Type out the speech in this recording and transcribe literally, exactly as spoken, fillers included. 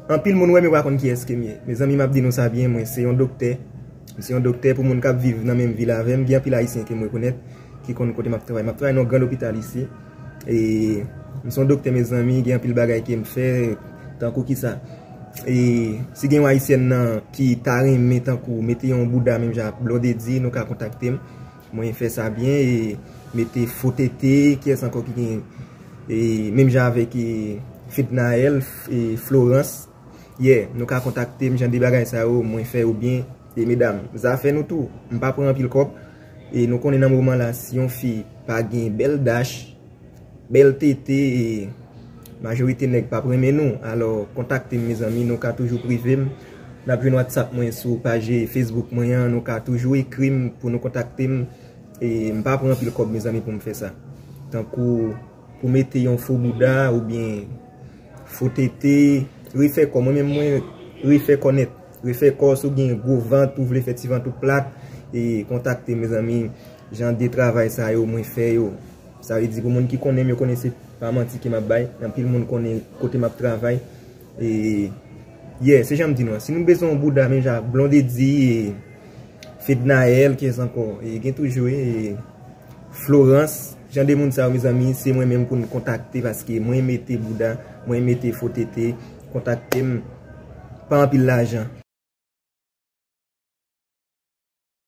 Anpil moun wè m, yo pa konn kiyès ke m ye. Mezanmi, m ap di nou sa byen, mwen se yon doktè. M se yon doktè pou moun k ap viv nan menm vil avè m. Gen anpil Ayisyen ke m rekonèt ki konn kote m ap travay. M ap travay nan yon gran lopital isi. E m se yon doktè, mezanmi, gen anpil bagay ke m fè, tankou kisa. E si gen yon Ayisyèn nan ki ta renmen tankou mete yon bouda menm jan ak Blondedy, nou ka kontakte m. Mwen fè sa byen, e mete fo tete, kiyès ankò ki gen, e menm jan avèk, e, Fednaelle, e Florence. Yeah, nou ka kontakte m, jan de bagay sa yo, mwen fè yo byen. E medam, zafè nou tou, m pa pran anpil kòb. E nou konnen nan moman la, si yon fi pa gen bèl dach, bèl tete, e majorite nèg p ap renmen nou. Alò, kontakte m, mezanmi, nou ka toujou prive m. N ap jwenn WhatsApp mwen sou paj Facebook mwen an, nou ka toujou ekri m pou nou kontakte m. E m pa pran anpil kòb, mezanmi, pou m fè sa. Tankou pou mete yon fo bouda oubyen fo tete, refè kò. Mwen menm, mwen refè kò nèt. Refè kò, si w gen gwo vant, ou vle fè ti vant ou plat, e kontakte m, mezanmi. Jan de travay sa yo, mwen fè yo. Sa vle di, pou moun ki konnen m, yo konnen se pa manti ke m ap bay. Anpil moun konnen kote m ap travay. E, yeah, se jan m di nou an. Si nou bezwen yon bouda, menm jan Blondedy, e Fednaelle, kiyès ankò? E gen toujou, e Florence. Jan de moun sa yo, mezanmi, se mwen menm pou n kontakte, paske mwen mete bouda, mwen mete fo tete. Kontakte m. Pa anpil lajan.